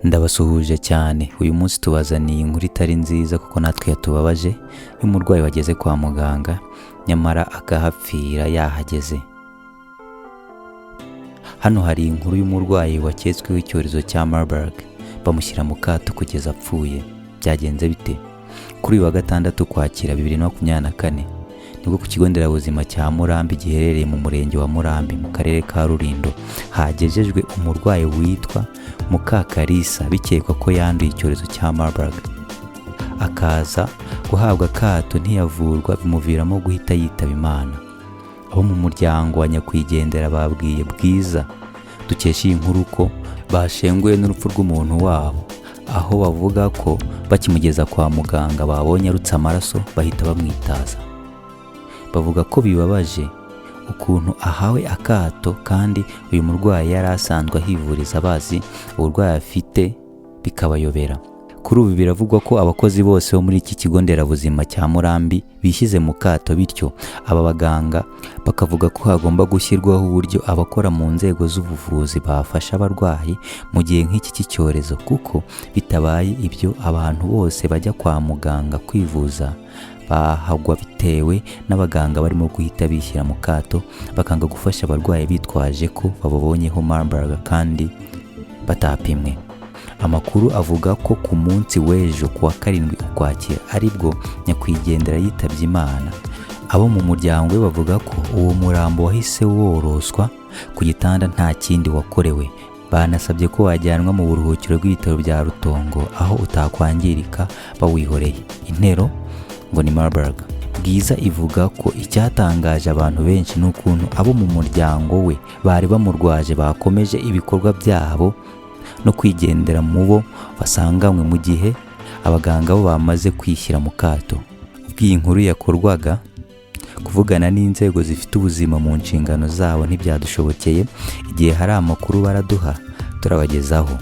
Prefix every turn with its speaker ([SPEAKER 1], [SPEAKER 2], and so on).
[SPEAKER 1] Ndabasuhuje cyane. Uyu munsi tubazaniye inkuru itari nziza kuko natwe yatubabaje, y'umurwayi wageze kwa muganga nyamara akahapfira yahageze. Hano hari inkuru y'umurwayi waketsweho icyorezo cya Marburg, bamushyira mu kato kugeza apfuye. Byagenze bite? Kuri uyu wa gatandatu, Ukwakira 2024, nibwo ku kigo nderabuzima cya Murambi giherereye mu murenge wa Murambi mu karere ka Rulindo hagejejwe umurwayi witwa Mukakarisa, bikekwa ko yanduye icyorezo cya Marburg, akaza guhabwa akato ntiyavurwa, bimuviramo guhita yitaba Imana. Abo mu muryango wa nyakwigendera babwiye Bwiza dukesha iyi nkuru ko bashenguwe n'urupfu rw'umuntu wabo, aho bavuga ko bakimugeza kwa muganga babonye arutse amaraso bahita bamwitaza. Bavuga ko bibabaje ukuntu ahawe akato kandi uyu murwayi yari asanzwe ahivuriza, bazi uburwayi afite, bikabayobera. Kuri ubu biravugwa ko abakozi bose bo muri iki kigo nderabuzima cya Murambi bishyize mu kato, bityo aba baganga bakavuga ko hagomba gushyirwaho uburyo abakora mu nzego z'ubuvuzi bafasha abarwayi mu gihe nk'iki cy'icyorezo, kuko bitabaye ibyo abantu bose bajya kwa muganga kwivuza bahagwa bitewe n'abaganga barimo guhita bishyira mu kato, bakanga gufasha abarwayi bitwaje ko bababonyeho Marburg kandi batapimwe. Amakuru avuga ko ku munsi w'ejo ku wa 7 Ukwakira aribwo nyakwigendera yitabye Imana. Abo mu muryango we bavuga ko uwo murambo wahise woroswa ku gitanda, nta kindi wakorewe. Banasabye ko wajyanwa mu buruhukiro bw'ibitaro bya Rutongo aho utakwangirika bawihoreye. Intero ngo ni Marburg. Bwiza ivuga ko icyatangaje abantu benshi ni ukuntu abo mu muryango we bari bamurwaje bakomeje ibikorwa byabo no kwigendera mu bo basanganywe, mu gihe abaganga bo bamaze kwishyira mu kato. Ubwo iyi nkuru yakorwaga, kuvugana n'inzego zifite ubuzima mu nshingano zabo ntibyadushobokeye. Igihe hari amakuru baraduha turabagezaho.